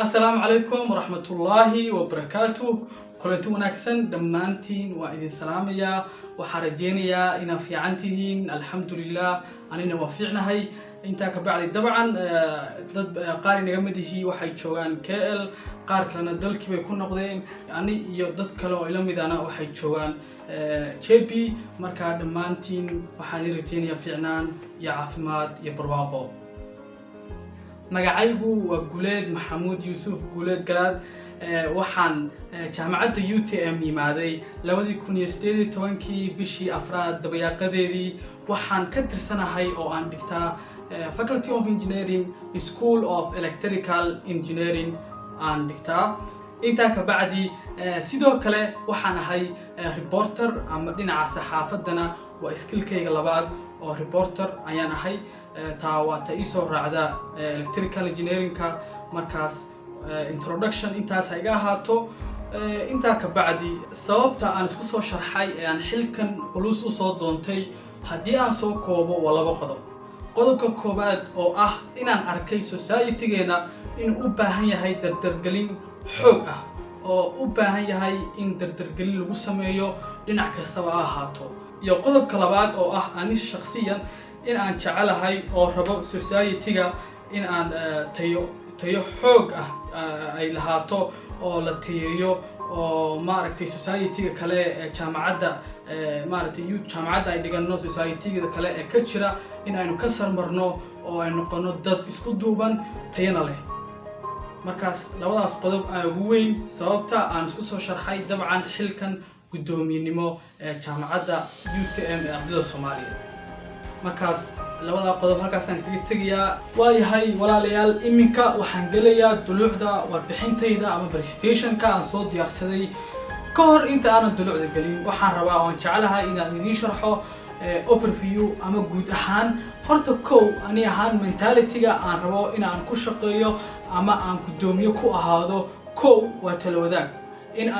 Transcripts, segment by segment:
Asalaamu calaykum waraxmatullaahi wabarakaatu. Kulanti wanaagsan dhammaantiin, waa idin salaamayaa. Waxaan rajeynayaa inaad fiican tihiin. Alxamdulilah, anina waa fiicnahay. Intaa ka bacdi, dabcan dad qaar inaga mid ihii waxay joogaan KL, qaar kalena dalkii bay ku noqdeen, ani iyo dad kale oo ila midana waxay joogaan JP. Markaa dhammaantiin waxaan idin rajeynayaa fiicnaan iyo caafimaad iyo barwaaqo. Magacaygu waa Guuleed Maxamuud Yuusuf Guuleed Garaad. Waxaan jaamacadda UTM yimaaday 2018-kii, bishii afraad dabayaaqadeedii. Waxaan ka tirsanahay oo aan dhigtaa Faculty of Engineering, School of Electrical Engineering aan dhigtaa. Intaa ka bacdi, sidoo kale waxaan ahay reporter ama dhinaca saxaafaddana waa skillkayga labaad oo reporter ayaan ahay. Taa waa ta iisoo raacda electrical engineeringka. Markaas introduction intaas ha iga ahaato. Intaa ka bacdi, sababta aan isku soo sharxay ee aan xilkan culus usoo doontay haddii aan soo koobo, waa laba qodob. Qodobka koowaad oo ah inaan arkay society-geena inuu u baahan yahay dardargelin xoog ah, oo u baahan yahay in dardargelin lagu sameeyo dhinac kastaba ha ahaato, iyo qodobka labaad oo ah ani shaksiyan in aan jecelahay oo rabo society-ga in aan tayo xoog ah ay lahaato oo la tayeeyo, oo maaragtay society-ga kale ee jaamacadda, maaragtay jaamacadda ay dhigano, society-ga kale ee ka jira in aynu ka sarmarno oo ay noqono dad isku duuban, tayana leh. Markaas labadaas qodob aa ugu weyn sababta aan isku soo sharxay dabcan xilkan guddoomiyenimo ee jaamacadda UTM ee ardayda Soomaaliya. Markaas labadaa qodob halkaasaan kaga tegayaa. Waayahay walaalayaal, iminka waxaan gelayaa dulucda warbixintayda ama presentationka aan soo diyaarsaday. Ka hor inta aanan dulucda gelin, waxaan rabaa oo aan jeclahay inaan idiin sharxo overview ama guud ahaan horta kow ani ahaan mentalityga aan rabo in aan ku shaqeeyo ama aan guddoomiye ku ahaado. Kow waa talo wadaag, in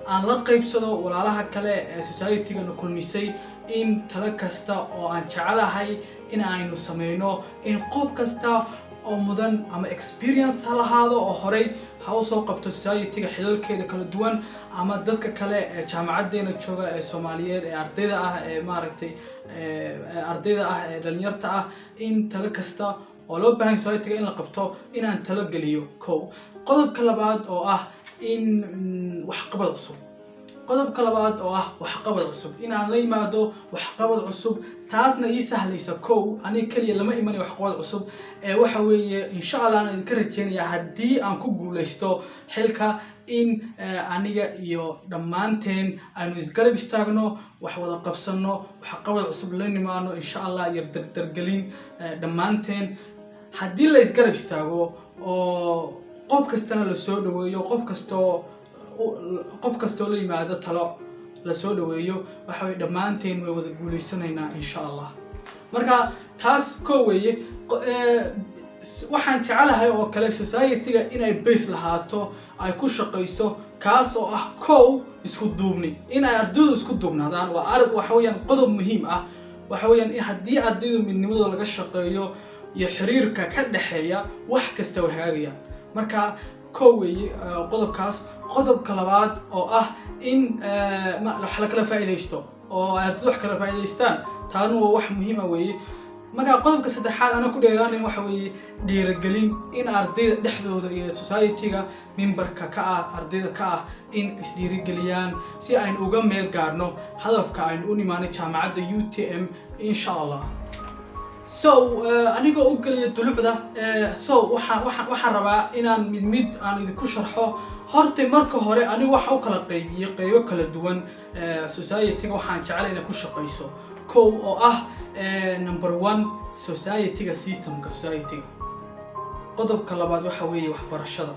aan la qaybsado walaalaha kale ee society-gana kulmisay, in talo kasta oo aan jecelahay in aynu sameyno, in qof kasta oo mudan ama experience ha lahaado oo horey ha usoo qabto society-ga xilalkeeda kala duwan, ama dadka kale ee jaamacaddeena jooga ee Soomaaliyeed ee ardayda ah, ee maaragtay ardayda ah ee dhalinyarta ah, in talo kasta oo loo baahan society-ga in la qabto inaan talo geliyo. Kow. Qodobka labaad oo ah in waxqabad cusub, qodobka labaad oo ah waxqabad cusub, in aan la yimaado waxqabad cusub, taasna ii sahlaysa. Kow, aniga keliya lama imanayo waxqabad cusub ee waxa weeye, insha Allah, aan idinka rajeynaya haddii aan ku guuleysto xilka in aniga iyo dhammaanteen aynu isgarab istaagno, wax wada qabsano, waxqabad cusub la nimaano, insha Allah, iyo dardargelin dhammaanteen. Haddii la isgarab istaago oo qof kastana la soo dhaweeyo, qof kastoo la yimaado talo la soo dhaweeyo, waxa weye dhammaanteen way wada guuleysanaynaa, insha Allah. Marka taas ko weeye. Waxaan jecelahay oo kale society-ga inay base lahaato ay ku shaqayso, kaas oo ah kow isku duubni, in ay ardaydu isku duubnaadaan. Waa waxa weeyaan qodob muhiim ah. Waxa weeyaan in haddii ardaydu midnimadooda laga shaqeeyo iyo xiriirka ka dhexeeya, wax kasta way hagaagayaan. Marka kow weeye qodobkaas. Qodobka labaad oo ah in wax la kala faa'iidaysto oo ay ardaydu wax kala faa'iidaystaan, taanu waa wax muhiima weeye. Marka qodobka saddexaad ana ku dheeraanayn waxa weeye dhiirigelin, in ardayda dhexdooda iyo society-ga memberka ka ah, ardayda ka ah, in isdhiirigeliyaan si aynu uga meel gaarno hadafka aynu u nimaanay jaamacadda UTM, insha Allah. So anigoo u geliya dulucda, so waxaan rabaa inaan mid mid aan idinku sharxo. Horta marka hore anigu waxa u kala qaybiyey qaybo kala duwan society-ga waxaan jeclay inay ku shaqayso. Kow oo ah number one, society-ga, systemka society-ga. Qodobka labaad waxa weeye waxbarashada.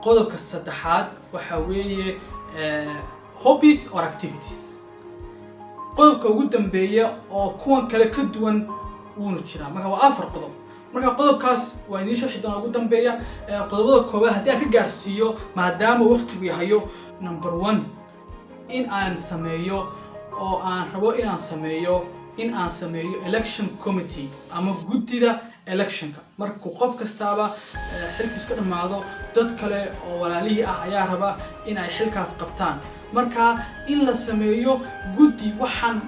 Qodobka saddexaad waxa weeye hobbies or activities. Qodobka ugu dambeeya oo kuwan kale ka duwan wuuna jiraa. Marka waa afar qodob. Marka qodobkaas waa idiin sharxi doonaa ugu dambeeya. Qodobada koowaad haddii aan ka gaarsiiyo, maadaama waqtigu yahayo, number one in aan sameeyo oo aan rabo inaan sameeyo in aan sameeyo election committee ama guddida electionka. Markuu qof kastaaba xilkiis ka dhammaado, dad kale oo walaalihii ah ayaa raba in ay xilkaas qabtaan. Marka in la sameeyo guddi waxaan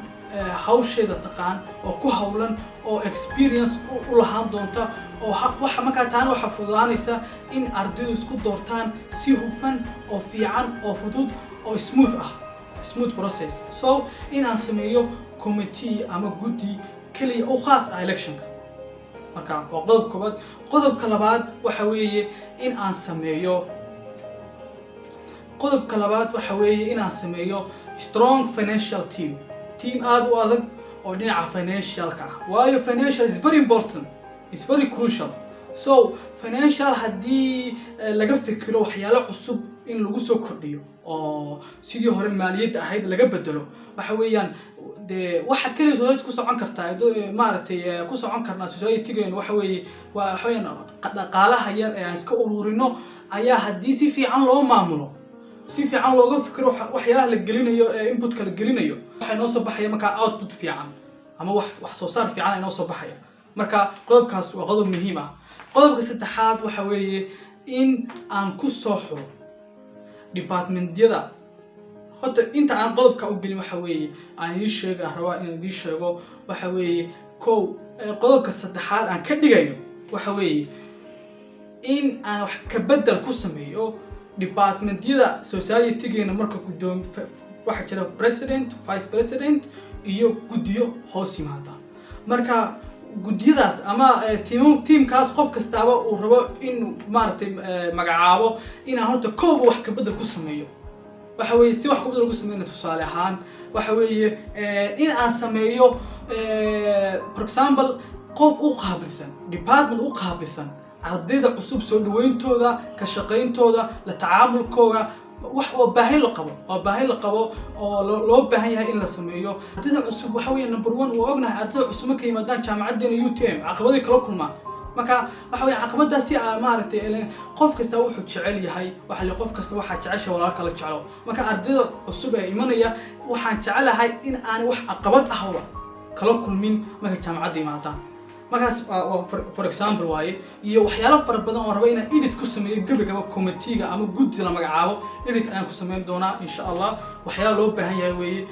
hawsheeda taqaan oo ku hawlan oo experience u lahaan doonta oo waxa markaa taana waxaa fududaanaysa in ardaydu isku doortaan si hufan oo fiican oo fudud oo smooth ah, smooth process. So in aan sameeyo committee ama guddi keliya u khaas ah electionka. Marka waa qodob koobaad. Qodobka labaad waxa weeye in aan sameeyo, qodobka labaad waxa weeye inaan sameeyo strong financial team, team aada u adag oo dhinaca financialka ah, waayo financial is very important, is very crucial. So financial haddii laga fikiro waxyaalo cusub in lagu soo kordhiyo oo sidii hore maaliyadda ahayd laga bedelo, waxa weeyaan dee waxa keliya society ku socon kartaa, maaragtay, ku socon karnaa society-geenu waxa weeye waa waxa weeyaan dhaqaalaha yar ee aan iska ururino ayaa haddii si fiican loo maamulo, si fiican looga fikiro waxyaalaha la gelinayo ee inputka la gelinayo, waxay noo soo baxaya markaa output fiican ama wax soo saar fiican ay noo soo baxaya. Marka qodobkaas waa qodob muhiim ah. Qodobka saddexaad waxa weeye in aan ku soo xulo departmentyada. Horta inta aan qodobka u gelin, waxa weeye aan idiin sheego, aan rabaa inaan idiin sheego, waxa weeye kow, qodobka saddexaad aan ka dhigayo waxa weeye in aan wax ka bedel ku sameeyo departmentyada society-geena. Marka guddoom waxaa jira president, vice president iyo guddiyo hoos yimaada. Marka guddiyadaas ama teamkaas qof kastaaba uu rabo in maaragtay magacaabo, inaan horta kooba wax ka bedel ku sameeyo. Waxa weeye si wax ka bedel ku sameyna, tusaale ahaan waxa weeye in aan sameeyo, for example, qof u qaabilsan department u qaabilsan ardayda cusub soo dhaweyntooda, ka shaqayntooda, la tacaamulkooda. Wax waa baahi la qabo, waa baahi la qabo oo loo baahan yahay in la sameeyo. Ardayda cusub waxa weeye number one, waa ognahay ardayda cusub markay yimaadaan jaamacaddeena UTM caqabaday kala kulmaan. Marka waxa weeye caqabadaasi aa maaragtay qof kasta wuxuu jecel yahay, waxa la qof kasta waxaa jecesha walaalka la jeclo. Marka ardayda cusub ee imanaya waxaan jecelahay in aan wax caqabad ahba kala kulmin markay jaamacadda yimaadaan. Markaas waa for example waaye, iyo waxyaalo fara badan oo raba inaan edit ku sameeyo gebagaba committee-ga ama guddi la magacaabo, edit ayaan ku sameyn doonaa insha Allah. Waxyaalo loo baahan yahay weeye.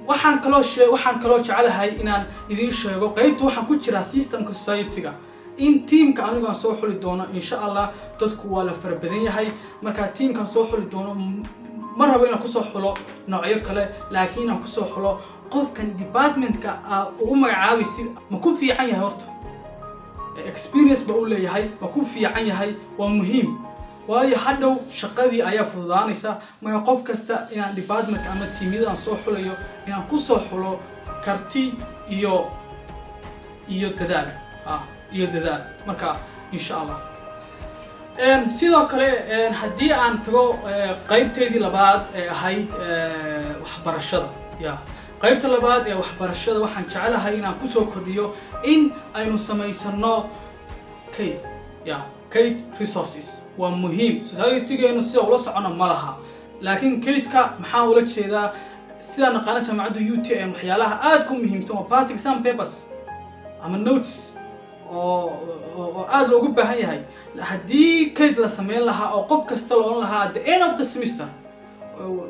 Waxaan kaloo jecelahay inaan idiin sheego qaybta waxaan ku jiraa systemka society-ga, in teamka anigu aan soo xuli doono insha Allah. Dadku waa la fara badan yahay, marka teamkaan soo xuli doono ma rabo inaan kusoo xulo noocyo kale, laakiin inaan kusoo xulo qofkan departmentka aa ugu magacaabaysid ma ku fiican yahay, horta experience ba u leeyahay, ma ku fiican yahay, waa muhiim, waayo hadhow shaqadii ayaa fududaanaysa. Marka qof kasta inaan departmentka ama teamyada aan soo xulayo inaan kusoo xulo karti iyo dadaal iyo dadaal. Marka insha Allah sidoo kale haddii aan tago qaybteydii labaad ee ahayd waxbarashada, ya qaybta labaad ee waxbarashada waxaan jecelahay inaan kusoo kordhiyo in aynu samaysano kayd, ya kayd resources. Waa muhiim, society-geenu sida ula socono ma laha, laakiin kaydka maxaa ula jeedaa? Sidaan naqaano jaamacadda UTM waxyaalaha aadka u muhiimsan waa past exam papers ama notes oo aada loogu baahan yahay. Haddii kayd la sameyn lahaa oo qof kasta la odhan lahaa at the end of the semester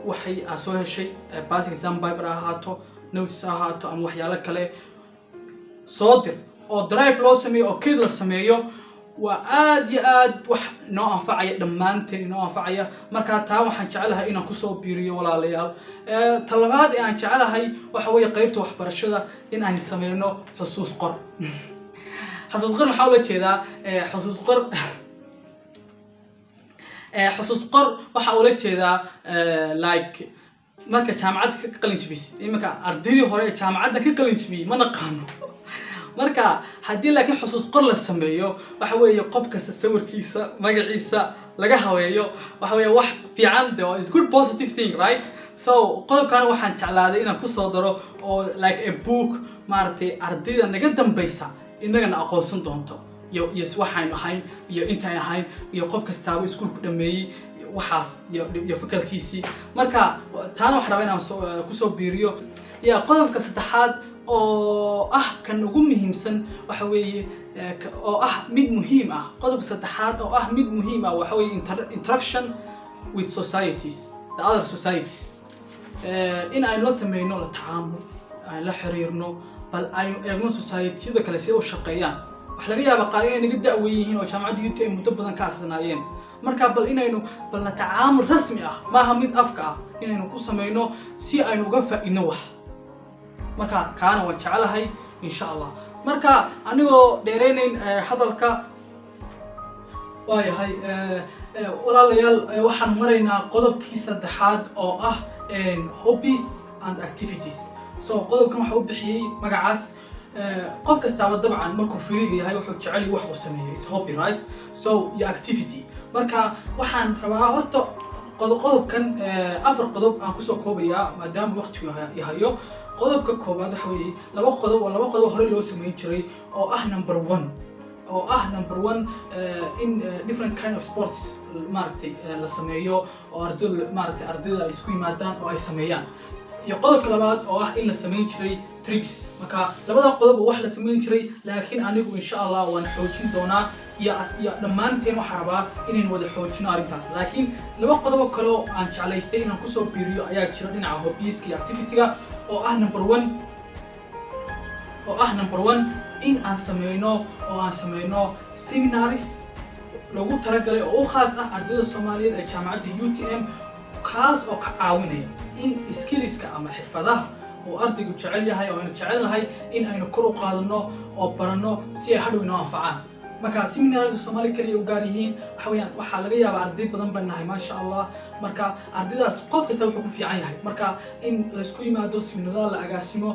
waxay aa soo heshay, past exam paper ha ahaato, notes ha ahaato ama waxyaalo kale, soo dir oo drive loo sameeyo oo kayd la sameeyo, waa aad iyo aad wax inoo anfacaya, dhammaanteen inoo anfacaya. Marka taa waxaan jecelahay inaan kusoo biiriyo, walaalayaal. Ta labaad ee aan jecelahay waxa weeye qaybta waxbarashada in aan sameyno xusuus qor. Xusuus qor maxaa ula jeedaa? Xusuus qor waxaa ula jeedaa like marka jaamacadda ka qalin jabisid, iminka ardaydii hore ee jaamacadda ka qalin jabiyey ma naqaano. Marka haddii laakiin xusuus qor la sameeyo, waxa weeye qof kasta sawirkiisa, magaciisa laga haweeyo, waxa weeye wax fiican de, is good positive thing, right? So qodobkana waxaan jeclaaday inaan kusoo daro oo like a book, maaragtay, ardayda naga dambaysa inagana aqoonsan doonto iyo waxaynu ahayn iyo intaan ahayn iyo qof kastaaba iskuulku dhameeyey. Waxaas iyo fakarkiisii. Marka taana waxaan rabaa inaan kusoo biiriyo. Ya, qodobka saddexaad oo ah kan ugu muhiimsan waxa weeye, oo ah mid muhiim ah, qodobka saddexaad oo ah mid muhiim ah waxa weeye interaction with societies, the other societies, in aynu la sameyno la tacaamul, aynu la xiriirno, bal aynu eegno societyada kale si u shaqeeyaan. Waxa laga yaabaa qaar inay naga da'weyn yihiin oo jaamacadda UTM muddo badan ka asasnaayeen. Marka bal inaynu bal la tacaamul rasmi ah, maaha mid afka ah, inaynu ku sameyno si aynu uga faa'iidno wax. Marka kaana waan jecelahay, insha Allah. Marka anigoo dheereynayn hadalka, waayahay, walaalayaal, waxaan maraynaa qodobkii saddexaad oo ah hobbies and activities. So qodobkan waxa u bixiyey magacaas, qof kastaaba dabcan markuu free-ga yahay wuxuu jecel yahay wax uu sameeyo, is hobby, right? So iyo activity. Marka waxaan rabaa horta qodobkan afar qodob aan kusoo koobayaa maadaama waqtigu yahayo. Qodobka koowaad waxa weeye laba qodob oo laba qodob hore loo sameyn jiray, oo ah number one in different kind of sports maaragtay la sameeyo oo ardayda, maaragtay, ardayda ay isku yimaadaan oo ay sameeyaan, iyo qodobka labaad oo ah in la sameyn jiray trips. Marka labada qodob oo wax la sameyn jiray, laakiin anigu insha Allah waan xoojin doonaa iyo dhammaanteen waxaa rabaa inaynu wada xoojino arrintaas. Laakiin laba qodob oo kale oo aan jeclaystay inaan kusoo biiriyo ayaa jira dhinaca hobbies-ka iyo activity-ga, oo ah number one in aan sameyno oo aan sameyno seminaries loogu talagalay oo u khaas ah ardayda Soomaaliyeed ee jaamacadda UTM, kaas oo ka caawinaya in skills-ka ama xirfadaha uu ardaygu jecel yahay oo aynu jecelnahay in aynu kor u qaadano oo baranno si ay hadhow inoo anfacaan. Marka seminarada Soomaali kaliya u gaar yihiin waxa weeyaan, waxaa laga yaabaa arday badan baan nahay, maasha Allah. Marka ardaydaas qof kasta wuxuu ku fiican yahay, marka in laysku yimaado, seminarada la agaasimo,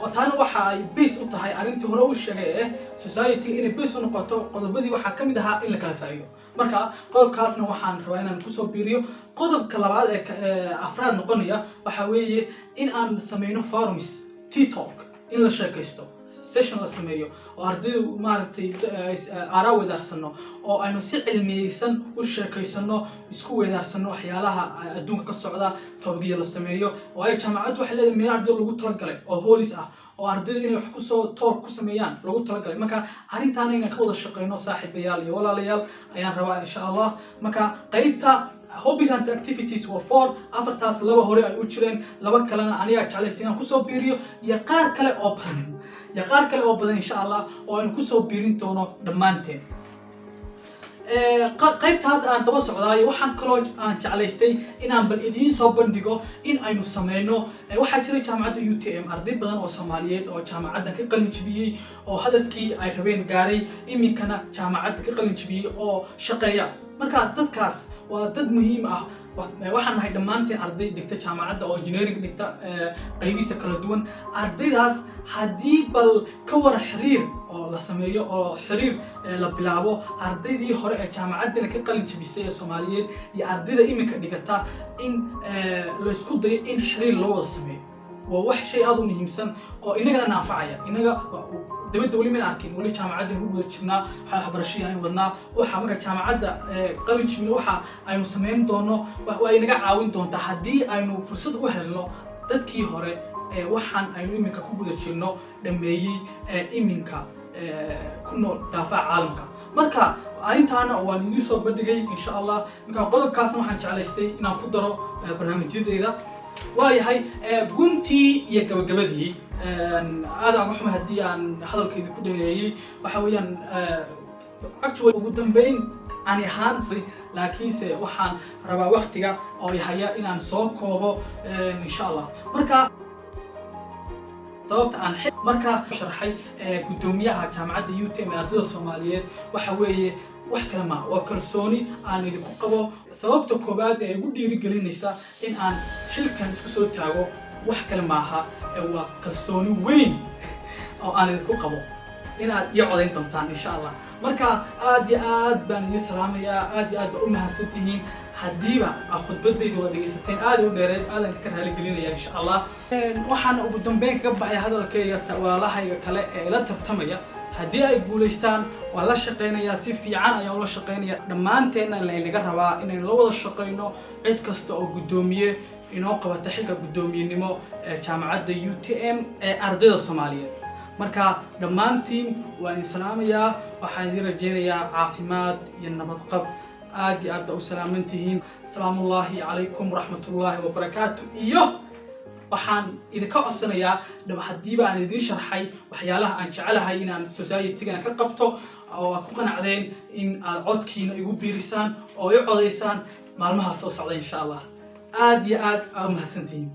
oo taana waxa ay base u tahay arrintii hore u sheegay ee society inay base u noqoto. Qodobadii waxaa ka mid ahaa in la kala faa'iido. Marka qodobkaasna waxaan rabaa inaan kusoo biiriyo. Qodobka labaad ee afraad noqonaya waxa weeye in aan sameyno forums, tea talk, in la sheekaysto, session la sameeyo oo ardaydu, maaragtay, aaraa weydaarsano oo aynu si cilmiyeysan u sheekaysano, isku weydaarsano waxyaalaha adduunka ka socda, topic-yo la sameeyo. Waayo jaamacaddu waxay leedahay meelo ardayda lagu talagalay oo halls ah oo ardayda inay wax kusoo talk ku sameeyaan lagu talagalay. Marka arrintaana inaan ka wada shaqeyno, saaxiibayaal iyo walaalayaal, ayaan rabaa, insha Allah. Marka qaybta hobbies and activities waa four. Afartaas laba hore ay u jireen, laba kalena anigaa jeclaysta inaan kusoo biiriyo, iyo qaar kale oo badan, insha Allah, oo aynu kusoo biirin doono dhammaanteen. Qaybtaas aan daba socdaayo, waxaan kaloo aan jeclaystay inaan bal idiin soo bandhigo in aynu sameyno, waxaa jiray jaamacadda UTM arday badan oo Soomaaliyeed oo jaamacaddan ka qalin jibiyey oo hadafkii ay rabeen gaaray, iminkana jaamacadda ka qalin jibiyey oo shaqeeya. Marka dadkaas waa dad muhiim ah. Waxaan nahay dhammaanteen arday dhigta jaamacadda oo engineering dhigta qaybihiisa kala duwan. Ardaydaas haddii bal ka war xiriir oo la sameeyo oo xiriir la bilaabo ardaydii hore ee jaamacaddana ka qalin jabisay ee Soomaaliyeed iyo ardayda iminka dhigata, in laysku dayo in xiriir loo wada sameeyo, waa wax shay aada u muhiimsan oo inagana na anfacaya. Inaga dibadda weli mana arkin, weli jaamacadda ku guda jirnaa, waxaa waxbarashadii aynu wadnaa. Waxa marka jaamacadda qalin jibino, waxa aynu samayn doono waa inaga caawin doontaa haddii aynu fursad u helno dadkii hore ee waxaan aynu iminka ku guda jirno dhameeyey ee iminka ku nool daafaha caalamka. Marka arrintaana waan idiin soo bandhigay, insha Allah. Marka qodobkaasna waxaan jeclaystay inaan ku daro barnaamijyadeyda. Waayahay, guntii iyo gabagabadii, aad aan uga xumay haddii aan hadalkaydi ku dheereeyey. Waxa weeyaan, actually, ugu dambeyn ani ahaan, laakiinse waxaan rabaa waktiga oo haya inaan soo koobo, insha Allah. Marka sababta aan marka sharxay guddoomiyaha jaamacadda UTM ee ardayda Soomaaliyeed waxa weeye wax kale ma waa kalsooni aan idinku qabo. Sababta koowaad ee igu dhiirigelinaysa in aan xilkan isku soo taago wax kale maaha, waa kalsooni weyn oo aan idinku qabo. Inaad ii codayn doontaan, insha Allah. Marka aad iyo aad baan idiin salaamayaa, aad iyo aad baa u mahadsan tihiin. Haddiiba aad khudbadayda wada dhegaysateen, aad u dheereed, aadan ka raaligelinaya, insha Allah. Waxaan ugu dambeyn kaga baxay hadalkayga: walaalahayga kale ee ila tartamaya, haddii ay guulaystaan, waan la shaqaynayaa, si fiican ayaan ula shaqaynaya. Dhammaanteenna laynaga rabaa inaynu la wada shaqayno cid kasta oo guddoomiye inoo qabata xilka guddoomiyenimo ee jaamacadda UTM ee ardayda Soomaaliyeed. Marka dhammaantiin waan idin salaamayaa, waxaan idin rajaynayaa caafimaad iyo nabadqab. Aad iyo aad baa u salaaman tihiin. Asalaamullaahi calaykum waraxmatullaahi wabarakaatu. Iyo waxaan idinka codsanayaa, dhab haddiiba aan idiin sharxay waxyaalaha aan jecelahay inaan society-gana ka qabto oo aad ku qanacdeen, in aad codkiina igu biirisaan oo i codaysaan maalmaha soo socda, insha Allah. Aad iyo aad aa u mahadsantihiin.